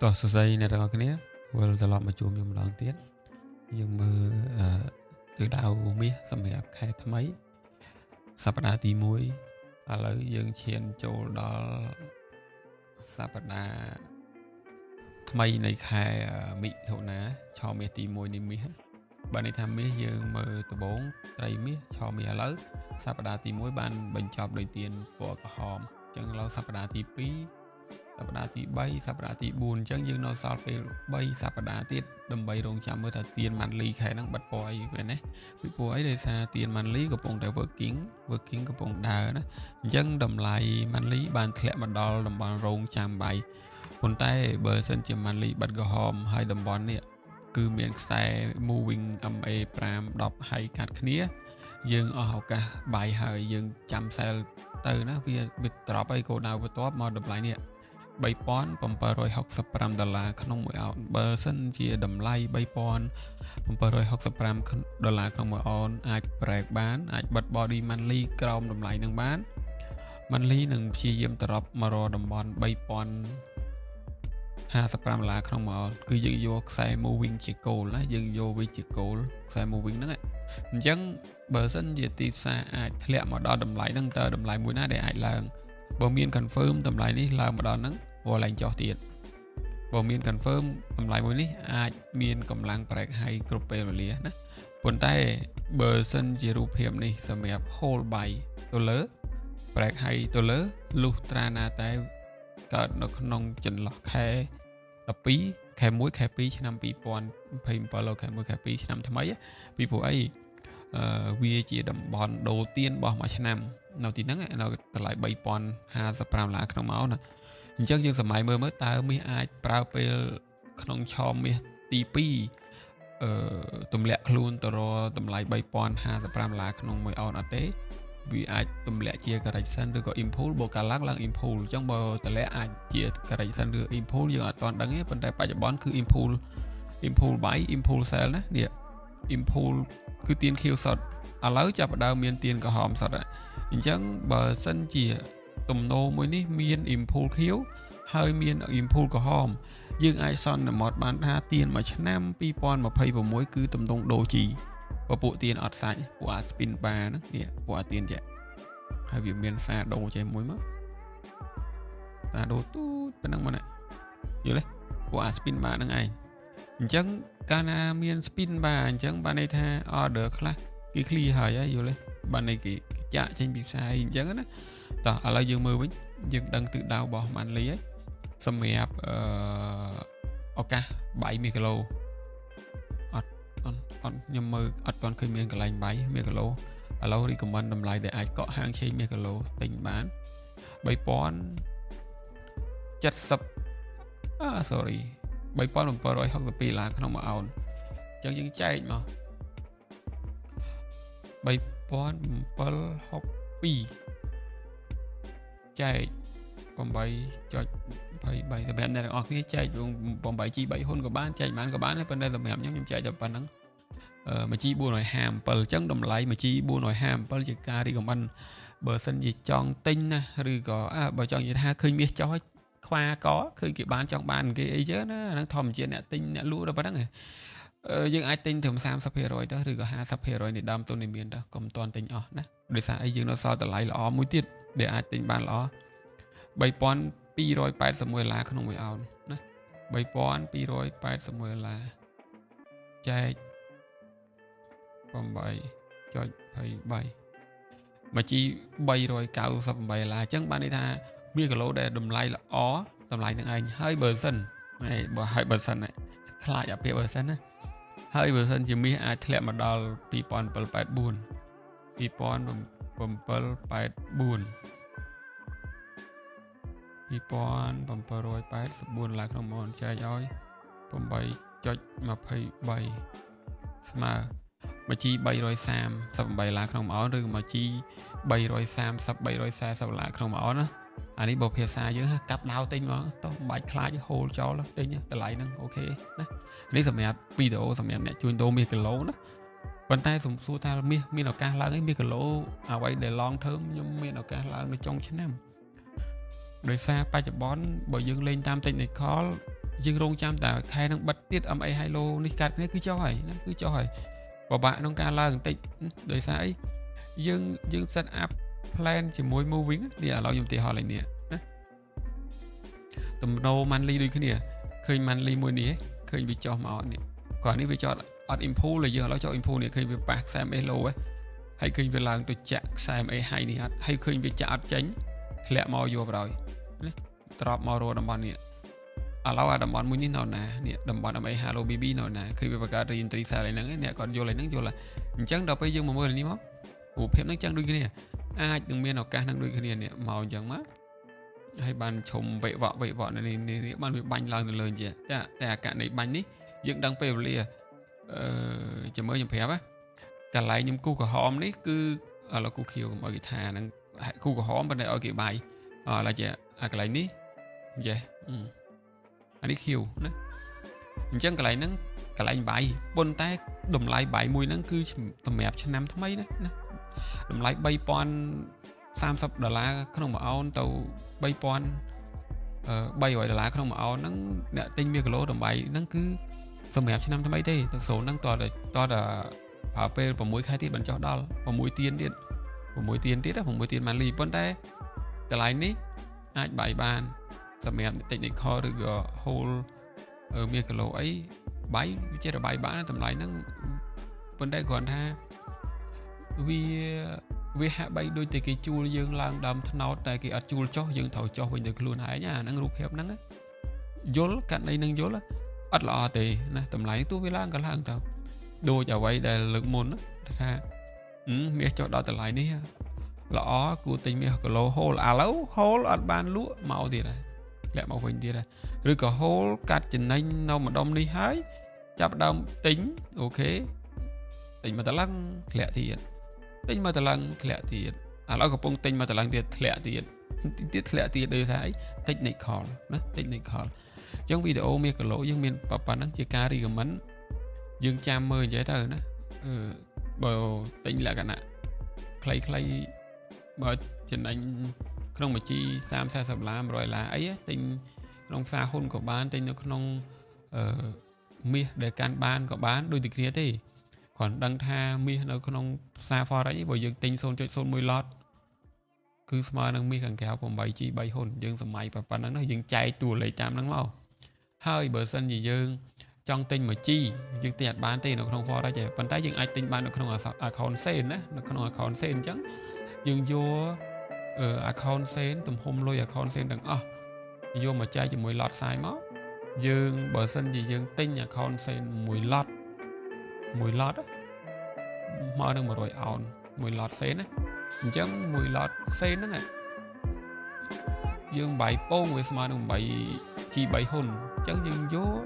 តោះសួស្តីអ្នកទាំងអស់គ្នាវិលត្រឡប់មកជួបខ្ញុំម្ដងទៀតយើងមើលអឺទិសដៅមាសសម្រាប់ខែថ្មីសប្តាហ៍ទី1ឥឡូវយើងឈានចូលដល់សប្តាហ៍ថ្មីនៃខែមិថុនាឆមាសទី1នៃមាសបានន័យថាមាសយើងមើលដំបងត្រីមាសឆមាសឥឡូវសប្តាហ៍ទី1បានបញ្ចប់ដោយទៀនពណ៌ក្រហមអញ្ចឹងឥឡូវសប្តាហ៍ទី2សប្តាហ៍ទី3សប្តាហ៍ទី4អញ្ចឹងយើងនៅសល់ពេល3សប្តាហ៍ទៀតដើម្បីរងចាំមើលថាទៀន monthly ខែហ្នឹងបិទពណ៌អីមែនទេពីព្រោះអីដោយសារទៀន monthly កំពុងតែ working កំពុងដើរណាអញ្ចឹងតម្លៃ monthly បានធ្លាក់មកដល់តំបន់រងចាំ buy ប៉ុន្តែបើសិនជា monthly បិទក្រហមហើយតំបន់នេះគឺមានខ្សែ moving MA 5 10ហើយកាត់គ្នាយើងអស់ឱកាស buy ហើយយើងចាំ sell ទៅណាវាវា drop អីគោលដៅបន្ទាប់មកតម្លៃនេះ3765ដុល្លារក្នុងមួយអោនបើសិនជាតម្លៃ3765ដុល្លារក្នុងមួយអោនអាច break បានអាចបិទ body monthly ក្រោមតម្លៃនឹងបាន monthly នឹងព្យាយាមត្រឡប់មករកតំបន់3055ដុល្លារក្នុងមួយអោនគឺយើងយកខ្សែ moving ជាគោលណាយើងយកវាជាគោលខ្សែ moving ហ្នឹងអញ្ចឹងបើសិនជាទីផ្សារអាចធ្លាក់មកដល់តម្លៃហ្នឹងតើតម្លៃមួយណាដែលអាចឡើងបើមាន confirm តម្លៃនេះឡើងមកដល់ហ្នឹងព្រោះឡើងចុះទៀតបើមាន confirm តម្លៃមួយនេះអាចមានកម្លាំង break high គ្រប់ពេលវេលាណាប៉ុន្តែបើសិនជារូបភាពនេះសម្រាប់ hold buy ទៅលើ break high ទៅលើលុះត្រាណាតែកើតនៅក្នុងចន្លោះខែ12ខែ1ខែ2ឆ្នាំ2027ខែ1ខែ2ឆ្នាំថ្មីពីព្រោះអីអឺវាជាតំបន់ដូរទៀនរបស់មួយឆ្នាំនៅទីហ្នឹងនៅតម្លៃ3055ដុល្លារក្នុងម៉ោងណាអញ្ចឹងយើងសម័យមើលមើលតើមាសអាចប្រើពេលក្នុងឆមាសទី2អឺទម្លាក់ខ្លួនទៅរកតម្លៃ3055ដុល្លារក្នុងមួយអោនអត់ទេវាអាចទម្លាក់ជា correction ឬក៏ impulse បើកាលឡើងឡើង impulse អញ្ចឹងបើតម្លាក់អាចជា correction ឬ impulse យើងអត់ទាន់ដឹងទេប៉ុន្តែបច្ចុប្បន្នគឺ impulse impulse buy impulse sell ណានេះ impulse គឺទៀនខៀវសុទ្ធឥឡូវចាប់ផ្ដើមមានទៀនក្រហមសុទ្ធអញ្ចឹងបើសិនជាទំនោរមួយនេះមាន impulse ខៀវហើយមាន impulse ក្រហមយើងអាចសន្មតបានថាទៀនមួយឆ្នាំ2026គឺទំនង doji ពពួកទៀនអត់សាច់ពួកអា spin bar ហ្នឹងនេះពួកអាទៀនចាហើយវាមានសារដូចេះមួយមកសារដូទូចប៉ុណ្ណឹងមកណាយល់ទេពួកអា spin bar ហ្នឹងឯងអញ្ចឹងកាលណាមាន spin bar អញ្ចឹងបានន័យថា order ខ្លះគេ clear ហើយយល់ទេបានន័យគេចាក់ចេញពីផ្សារអញ្ចឹងណាតោះឥឡូវយើងមើលវិញយើងដឹងទិសដៅរបស់ monthly ហើយសម្រាប់អឺឱកាស buy មាសគីឡូអត់អត់អត់ខ្ញុំមើលអត់ទាន់ឃើញមានកន្លែង buy មាសគីឡូឥឡូវ recommend តម្លៃដែលអាចកក់ហាងឆេងមាសគីឡូទិញបាន3070អា sorry 3762ដុល្លារក្នុងមួយអោនអញ្ចឹងយើងចែកមក3762ចែក8.23សម្រាប់អ្នកទាំងអស់គ្នាចែក 8G 3ហ៊ុនក៏បានចែកបានក៏បានដែរប៉ុន្តែសម្រាប់ខ្ញុំខ្ញុំចែកតែប៉ុណ្្នឹង1 G 457អញ្ចឹងតម្លៃ1 G 457ជាការ recommend បើសិនជាចង់ទិញណាឬក៏បើចង់និយាយថាឃើញមាសចុះឲ្យខ្វាកឃើញគេបានចង់បានគេអីចឹងណាហ្នឹងធម្មជាតិអ្នកទិញអ្នកលក់ដល់ប៉ុណ្្នឹងយើងអាចទិញត្រឹម30%ទៅឬក៏50%នៃដើមទុននៃមានទៅកុំទាន់ទិញអស់ណាដោយសារអីយើងនៅសល់តម្លៃល្អមួយទៀតដែលអាចទិញបានល្អ3281ដុល្លារក្នុងមួយអោនណា3281ដុល្លារចែក8.23មួយ G 398ដុល្លារអញ្ចឹងបានន័យថាមាសគីឡូដែលតម្លៃល្អតម្លៃនឹងឯងហើយបើសិនហើយបើហើយបើសិនខ្លាចអាពាក្យបើសិនណាហើយបើសិនជាមាសអាចធ្លាក់មកដល់2784 2784 2784ឡើងក្នុងម៉ោងចែកឲ្យ8.23ស្មើមួយ G 338ឡាក្នុងមួយអោនឬមួយ G 330 340ឡាក្នុងមួយអោនណាអានេះបើភាសាយើងកាប់ដាវទិញហ្មងតោះមិនបាច់ខ្លាចហូលចោលទិញតម្លៃហ្នឹង OK ណានេះសម្រាប់វីដេអូសម្រាប់អ្នកជួញដូរមាសគីឡូណាប៉ុន្តែសំសួរថាមាសមានឱកាសឡើងឯងមាសគីឡូអ្វីដែល long term ខ្ញុំមានឱកាសឡើងនៅចុងឆ្នាំដោយសារបច្ចុប្បន្នបើយើងលេងតាម technical យើងរងចាំតែខែនឹងបិទទៀត MA high low នេះកាត់គ្នាគឺចុះហើយណាគឺចុះហើយពិបាកក្នុងការឡើងបន្តិចដោយសារអីយើងយើង set up plan ជាមួយ moving នេះឥឡូវខ្ញុំឧទាហរណ៍លេខនេះណាទំនោរ monthly ដូចគ្នាឃើញ monthly មួយនេះឃើញវាចុះមកអត់នេះគាត់នេះវាចុះអត់ impulse เลยយើងឥឡូវចុះ impulse នេះឃើញវាប៉ះខ្សែ MA low ហ៎ហើយឃើញវាឡើងទៅចាក់ខ្សែ MA high នេះអត់ហើយឃើញវាចាក់អត់ចេញធ្លាក់មកយកបណ្ដោយណាត្រប់មករកតំបន់នេះឥឡូវអាតំបន់មួយនេះនៅណានេះតំបន់ MA Halo BB នៅណាឃើញវាបង្កើត re-entry sell ហ្នឹងអ្នកគាត់យល់ហ្នឹងយល់អញ្ចឹងដល់ពេលយើងមកមើលនេះមករូបភាពហ្នឹងចឹងដូចគ្នាអាចនឹងមានឱកាសនឹងដូចគ្នានេះមកអញ្ចឹងមកហើយបានឈុំវិវៈវិវៈនេះនេះបានវាបាញ់ឡើងទៅលើជាតែតែអាកណីបាញ់នេះយើងដឹងពេលវេលាអឺចាំមើលខ្ញុំប្រាប់ណាកន្លែងខ្ញុំគូសក្រហមនេះគឺឥឡូវគូសខៀវកុំឲ្យគេថាហ្នឹងគូសក្រហមប៉ុន្តែឲ្យគេបាយឥឡូវជាអាកន្លែងនេះយេអានេះខៀវណាអញ្ចឹងកន្លែងហ្នឹងកន្លែងបាយប៉ុន្តែតម្លៃបាយមួយហ្នឹងគឺសម្រាប់ឆ្នាំថ្មីណាណាតម្លៃ3030ដុល្លារក្នុងមួយអោនទៅ3300ដុល្លារក្នុងមួយអោនហ្នឹងអ្នកទិញមាសគីឡូតម្លៃហ្នឹងគឺសម្រាប់ឆ្នាំថ្មីទេទៅសូនហ្នឹងតតតប្រើពេល6ខែទៀតបានចុះដល់6ទៀនទៀត6ទៀនទៀត6ទៀនម៉ាលីប៉ុន្តែតម្លៃនេះអាចបាយបានសម្រាប់ technical ឬក៏ hold មាសគីឡូអីបាយវាចេះរបាយបានតម្លៃហ្នឹងប៉ុន្តែគ្រាន់ថាវាវាហាក់បីដូចតែគេជួលយើងឡើងដើមថ្នោតតែគេអត់ជួលចុះយើងត្រូវចុះវិញទៅខ្លួនឯងអាហ្នឹងរូបភាពហ្នឹងយល់ករណីហ្នឹងយល់អត់ល្អទេណាតម្លៃទោះវាឡើងក៏ឡើងទៅដូចអ្វីដែលលើកមុនថាមាសចុះដល់តម្លៃនេះល្អគួរទិញមាសគីឡូហូលឥឡូវហូលអត់បានលក់មកទៀតហើយលាក់មកវិញទៀតហើយឬក៏ហូលកាត់ចំណេញនៅម្ដុំនេះហើយចាប់ដើមទិញអូខេទិញមកតឡឹងធ្លាក់ទៀតទិញមកតឡឹងធ្លាក់ទៀតឥឡូវកំពុងទិញមកតឡឹងទៀតធ្លាក់ទៀតទៀតធ្លាក់ទៀតដូចថាអី technical ណា technical អញ្ចឹងវីដេអូមាសគីឡូយើងមានប៉ុណ្ណឹងជាការ recommend យើងចាំមើលនិយាយទៅណាអឺបើទិញលក្ខណៈខ្លីៗបើចំណេញក្នុងបញ្ជី30 40ដុល្លារ100ដុល្លារអីទិញក្នុងផ្សារហ៊ុនក៏បានទិញនៅក្នុងអឺមាសដែលកាន់បានក៏បានដូចតែគ្នាទេគ្រាន់ដឹងថាមាសនៅក្នុងផ្សារ Forex បើយើងទិញ 0.01 lot គឺស្មើនឹងមាសខាងក្រៅ 8G 3ហ៊ុនយើងសម័យប៉ុណ្ណឹងណាយើងចែកតួលេខតាមហ្នឹងមកហើយបើសិនជាយើងចង់ទិញ 1G យើងទិញអត់បានទេនៅក្នុង Forex ទេប៉ុន្តែយើងអាចទិញបាននៅក្នុង account Sen ណានៅក្នុង account Sen អញ្ចឹងយើងយក account Sen ទំហំលុយ account Sen ទាំងអស់យកមកចែកជាមួយ lot size មកយើងបើសិនជាយើងទិញ account Sen មួយ lot មួយ lot មកនឹង100អោនមួយ lot សេនណាអញ្ចឹងមួយ lot សេនហ្នឹងយើងបាយពងវាស្មើនឹង 8G 3ហ៊ុនអញ្ចឹងយើងយក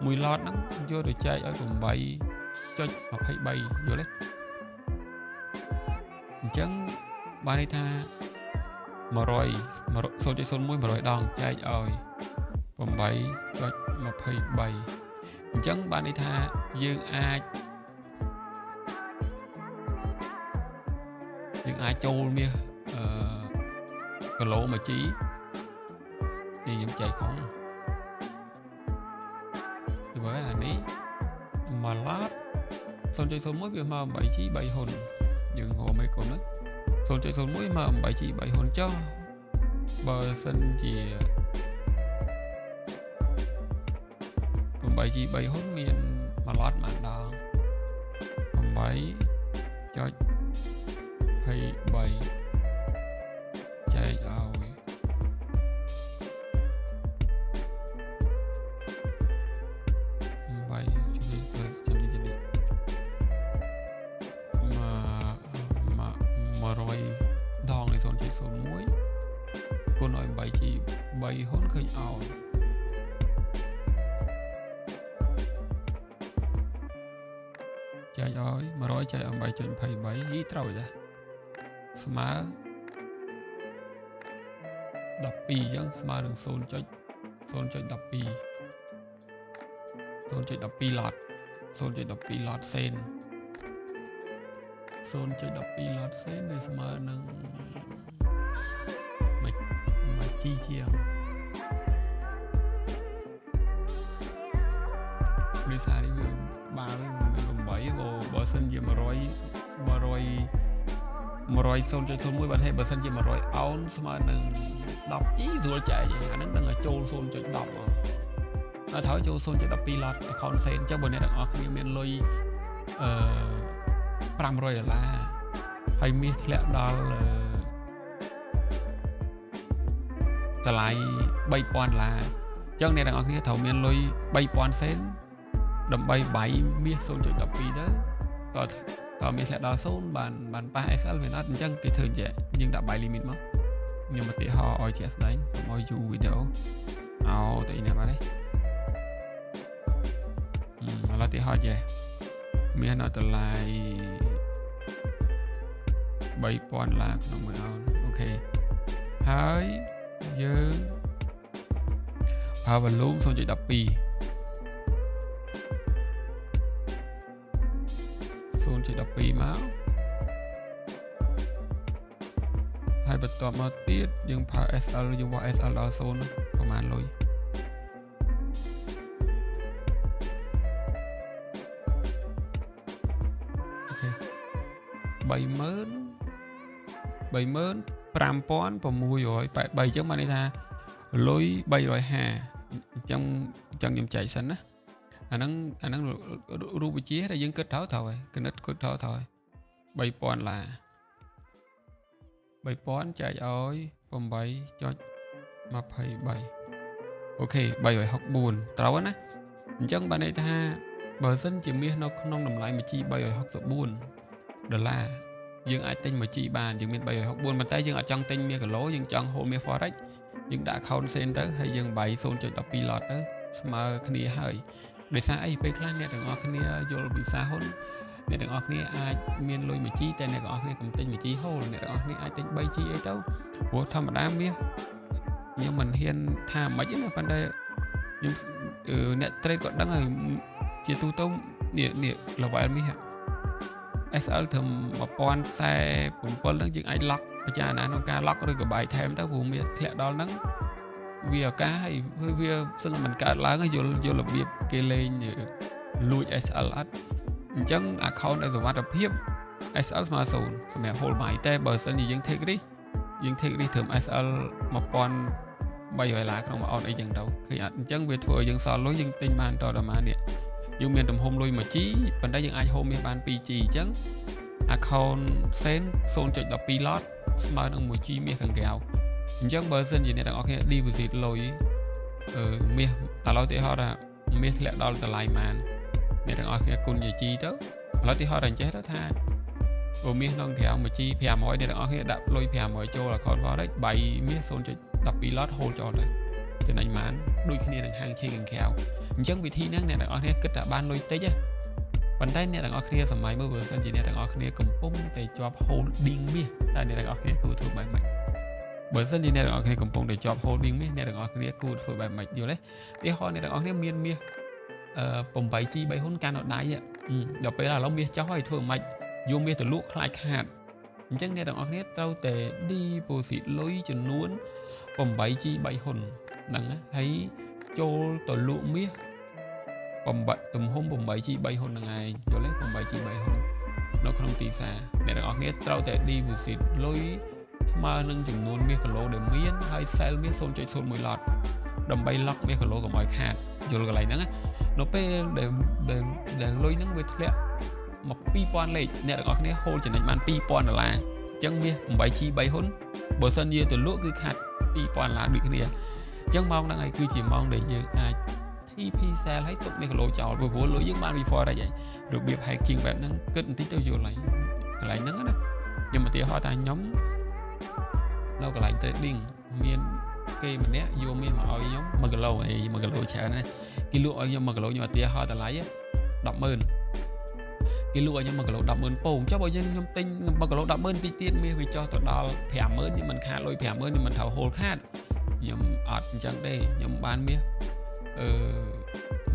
មួយ lot ហ្នឹងយកទៅចែកឲ្យ 8.23យល់ទេអញ្ចឹងបានន័យថា100 0.01 100ដងចែកឲ្យ 8.23 អញ្ចឹងបានន័យថាយើងអាចចូលមាសអឺគីឡូមួយជីនេះខ្ញុំចែកខំពីបើអានេះមួយឡត 0.01 វាមក 8G 3ហ៊ុនយើងហៅមេគុណហ្នឹង 0.01 មក 8G 3ហ៊ុនចុះបើសិនជា 8G 3ហ៊ុនមានមួយឡតមួយដង 8.23 ចែកឲ្យ8ជួយចាំនេះចាំនេះមក100ដងនៃ 0.01 គុណឲ្យ 8G 3ហ៊ុនឃើញអោនចែកឲ្យ100ចែកឲ្យ 8.23 ហីត្រូវចាស្មើ12អញ្ចឹងស្មើនឹង 0.0.12 0.12 lot 0.12 lot សេន 0.12 lot សេនវាស្មើនឹងមួយជីជាង ដោយសារនេះវាបាល់វា8បើសិនជា100 100 100 0.01បើសិនជា100អោនស្មើនឹង 10G ស្រួលចែកអាហ្នឹងដឹងតែចូល0.10មកដល់ត្រូវចូល0.12 lot account សេនអញ្ចឹងបើអ្នកទាំងអស់គ្នាមានលុយអឺ500ដុល្លារហើយមាសធ្លាក់ដល់តម្លៃ3000ដុល្លារអញ្ចឹងអ្នកទាំងអស់គ្នាត្រូវមានលុយ3000សេនដើម្បី buy មាស0.12ទៅក៏តើមាសធ្លាក់ដល់0បានបានប៉ះ SL វាអត់អញ្ចឹងគេធ្វើចេះយើងដាក់ buy limit មកខ្ញុំឧទាហរណ៍ឲ្យជាក់ស្ដែងកុំឲ្យយូរវីដេអូអោតែនេះបាទនេះឥឡូវទីហោចេះមាសនៅតម្លៃ3000ដុល្លារក្នុងមួយអោន OK ហើយយើងប្រើ volume 0.12 0.12មកហើយបន្ទាប់មកទៀតយើងប្រើ SL យើងវាស់ SL ដល់0ប្រហែលលុយ OK 30000 35683អញ្ចឹងបានន័យថាលុយ350អញ្ចឹងអញ្ចឹងខ្ញុំចែកសិនណាអាហ្នឹងអាហ្នឹងរូបវិទ្យាដែលយើងគិតត្រូវត្រូវហើយគណិតគិតត្រូវត្រូវហើយ3000ឡា3000ចែកឲ្យ8.23 OK 364ត្រូវណាអញ្ចឹងបានន័យថាបើសិនជាមាសនៅក្នុងតម្លៃ 1G 364ដុល្លារយើងអាចទិញ 1G បានយើងមាន364ប៉ុន្តែយើងអត់ចង់ទិញមាសគីឡូយើងចង់ hold មាស forex យើងដាក់ account សេនទៅហើយយើង buy 0.12 lot ទៅស្មើគ្នាហើយដោយសារអីពេលខ្លះអ្នកទាំងអស់គ្នាយល់ពីផ្សារហ៊ុនអ្នកទាំងអស់គ្នាអាចមានលុយ 1G តែអ្នកទាំងអស់គ្នាកុំទិញ 1G hold អ្នកទាំងអស់គ្នាអាចទិញ 3G អីទៅព្រោះធម្មតាមាសខ្ញុំមិនហ៊ានថាមិនទេណាប៉ុន្តែខ្ញុំអ្នក trade ក៏ដឹងហើយជាទូទៅនេះនេះ level មាស SL ត្រឹម1047ហ្នឹងយើងអាច lock ពិចារណាក្នុងការ lock ឬក៏ buy ថែមទៅព្រោះមាសធ្លាក់ដល់ហ្នឹងវាឱកាសហើយវាសឹងមិនកើតឡើងយល់យល់របៀបគេលេងលួច SL អត់អញ្ចឹង account ដែលសុវត្ថិភាព SL ស្មើ0សម្រាប់ hold buy តែបើសិនជាយើង take risk យើង take risk ត្រឹម SL 1300ដុល្លារក្នុងមួយអោនអីចឹងទៅឃើញអត់អញ្ចឹងវាធ្វើឲ្យយើងសល់លុយយើងទិញបានតដល់ម៉ានេះយើងមានទំហំលុយ 1G ប៉ុន្តែយើងអាច hold មាសបាន 2G អញ្ចឹង account សេន0.12 lot ស្មើនឹង 1G មាសខាងក្រៅអញ្ចឹងបើសិនជាអ្នកទាំងអស់គ្នា deposit លុយអឺមាសឥឡូវទីហោថាមាសធ្លាក់ដល់តម្លៃប៉ុន្មានអ្នកទាំងអស់គ្នាគុណជា G ទៅឥឡូវទីហោថាអញ្ចេះទៅថាបើមាសក្នុងក្រៅ 1G 500អ្នកទាំងអស់គ្នាដាក់លុយ500ចូល account forex buy មាស0.12 lot hold ចោលទៅចំណេញប៉ុន្មានដូចគ្នានឹងហាងឆេងខាងក្រៅអញ្ចឹងវិធីហ្នឹងអ្នកទាំងអស់គ្នាគិតថាបានលុយតិចទេប៉ុន្តែអ្នកទាំងអស់គ្នាសម័យមើលបើសិនជាអ្នកទាំងអស់គ្នាកំពុងតែជាប់ holding មាសតើអ្នកទាំងអស់គ្នាគួរធ្វើបែបម៉េចបើសិនជាអ្នកទាំងអស់គ្នាកំពុងតែជាប់ holding មាសអ្នកទាំងអស់គ្នាគួរធ្វើបែបម៉េចយល់ទេឧទាហរណ៍អ្នកទាំងអស់គ្នាមានមាសអឺ 8G 3ហ៊ុនកាន់នៅដៃដល់ពេលឥឡូវមាសចុះហើយធ្វើម៉េចយកមាសទៅលក់ខ្លាចខាតអញ្ចឹងអ្នកទាំងអស់គ្នាត្រូវតែ deposit លុយចំនួន 8G 3ហ៊ុនហ្នឹងហើយចូលទៅលក់មាស8ទំហំ 8G 3ហ៊ុនហ្នឹងឯងយល់ទេ 8G 3ហ៊ុននៅក្នុងទីផ្សារអ្នកទាំងអស់គ្នាត្រូវតែ deposit លុយស្មើនឹងចំនួនមាសគីឡូដែលមានហើយ sell មាស0.01 lot ដើម្បី lock មាសគីឡូកុំឲ្យខាតយល់កន្លែងហ្នឹងនៅពេលដែលដែលលុយហ្នឹងវាធ្លាក់មក2000លេខអ្នកទាំងអស់គ្នា hold ចំណេញបាន2000ដុល្លារអញ្ចឹងមាស 8G 3ហ៊ុនបើសិនជាទៅលក់គឺខាត2000ដុល្លារដូចគ្នាអញ្ចឹងម៉ោងហ្នឹងហើយគឺជាម៉ោងដែលយើងអាច TP sell ឲ្យទុកមាសគីឡូចោលព្រោះលុយយើងបានពី forex ហើយរបៀប hedging បែបហ្នឹងគិតបន្តិចទៅយល់ហើយកន្លែងហ្នឹងណាខ្ញុំឧទាហរណ៍ថាខ្ញុំនៅកន្លែង trading មានគេម្នាក់យកមាសមកឲ្យខ្ញុំ1គីឡូអី1គីឡូច្រើនណាស់គេលក់ឲ្យខ្ញុំ1គីឡូខ្ញុំឧទាហរណ៍តម្លៃ100,000គេលក់ឲ្យខ្ញុំ1គីឡូ100,000ពងចុះបើយើងខ្ញុំទិញ1គីឡូ100,000តិចទៀតមាសវាចុះទៅដល់50000ខ្ញុំមិនខាតលុយ50000ខ្ញុំមិនត្រូវ hold ខាតខ្ញុំអត់អញ្ចឹងទេខ្ញុំបានមាសអឺ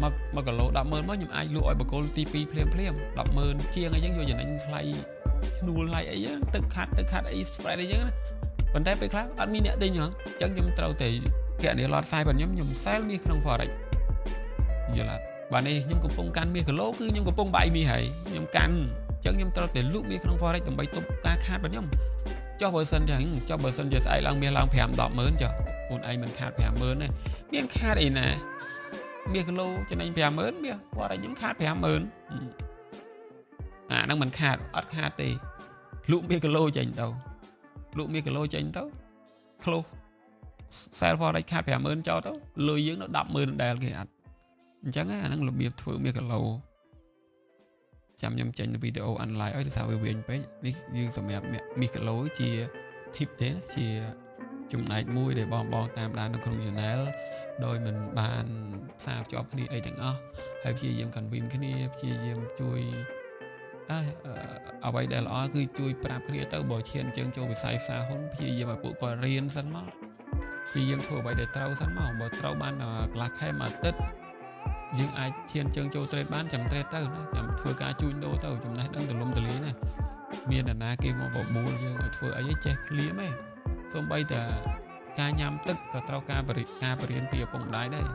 មក1គីឡូ100,000មកខ្ញុំអាចលក់ឲ្យបុគ្គលទី2ភ្លាមភ្លាម100,000ជាងអីចឹងយកចំណេញថ្លៃឈ្នួលថ្លៃអីចឹងទឹកខាត់ទឹកខាត់អី spread អីចឹងណាប៉ុន្តែពេលខ្លះអត់មានអ្នកទិញហ៎អញ្ចឹងខ្ញុំត្រូវតែគណនា lot size របស់ខ្ញុំខ្ញុំ sell មាសក្នុង forex យល់អត់ បាទនេះខ្ញុំកំពុងកាន់មាសគីឡូគឺខ្ញុំកំពុង buy មាសហើយខ្ញុំកាន់អញ្ចឹងខ្ញុំត្រូវតែលក់មាសក្នុង forex ដើម្បីទប់ការខាតរបស់ខ្ញុំចុះបើសិនចឹងចុះបើសិនជាស្អែកឡើងមាសឡើង5 10ម៉ឺនចុះខ្លួនឯងមិនខាត50000ទេមានខាតអីណាមាសគីឡូចំណេញ50000មាស forex ខ្ញុំខាត50000អាហ្នឹងមិនខាតអត់ខាតទេលក់មាសគីឡូចេញទៅលក់មាសគីឡូចេញទៅ close sell forex ខាត50000ចោលទៅលុយយើងនៅ100000ដែលគេអត់អញ្ចឹងអាហ្នឹងរបៀបធ្វើមាសគីឡូចាំខ្ញុំចេញវីដេអូ analyze ឲ្យដោយសារវាវែងពេកនេះយើងសម្រាប់មាសគីឡូជា tip ទេជាចំណែកមួយដែលបងបងតាមដាននៅក្នុង channel ដោយមិនបានផ្សារភ្ជាប់គ្នាអីទាំងអស់ហើយព្យាយាម convince គ្នាព្យាយាមជួយអើអ្វីដែលល្អគឺជួយប្រាប់គ្នាទៅបើឈានជើងចូលវិស័យផ្សារហ៊ុនព្យាយាមឲ្យពួកគាត់រៀនសិនមកព្យាយាមធ្វើអ្វីដែលត្រូវសិនមកបើត្រូវបានកន្លះខែមួយអាទិត្យយើងអាចឈានជើងចូល trade បានចាំ trade ទៅណាចាំធ្វើការជួញដូរទៅចំណេះដឹងទលំទលាយណាមានអ្នកណាគេមកបបួលយើងឲ្យធ្វើអីចេះភ្លាមឯងសូម្បីតែការញ៉ាំទឹកក៏ត្រូវការបរិការបរៀនពីឪពុកម្ដាយដែរ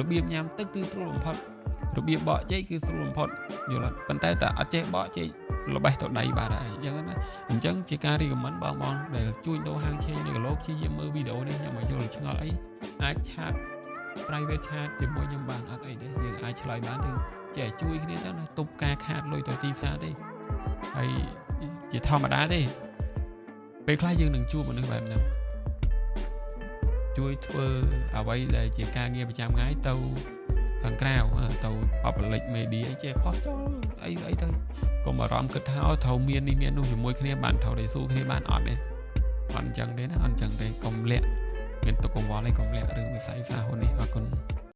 របៀបញ៉ាំទឹកគឺស្រួលបំផុតរបៀបបកចេកគឺស្រួលបំផុតយល់អត់ប៉ុន្តែតែអត់ចេះបកចេកល្បេះទៅដៃបាត់ហើយអញ្ចឹងណាអញ្ចឹងជាការ recommend បងបងដែលជួញដូរហាងឆេងនៅគីឡូព្យាយាមមើលវីដេអូនេះខ្ញុំឲ្យយល់ឆ្ងល់អីអាច chat private chat ជាមួយខ្ញុំបានអត់អីទេយើងអាចឆ្លើយបានយើងចេះជួយគ្នាទៅណាទប់ការខាតលុយទៅទីផ្សារទេហើយជាធម្មតាទេពេលខ្លះយើងនឹងជួបមនុស្សបែបហ្នឹងជួយធ្វើអ្វីដែលជាការងារប្រចាំថ្ងៃទៅខាងក្រៅទៅ public media អីចេះផុសចូលអីអីទៅកុំអារម្មណ៍គិតថាត្រូវមាននេះមាននោះជាមួយគ្នាបានត្រូវតែស៊ូគ្នាបានអត់ទេអត់អញ្ចឹងទេណាអត់អញ្ចឹងទេកុំលាក់មានទុកកង្វល់អីកុំលាក់រឿងវិស័យផ្សារហ៊ុននេះអរគុណ។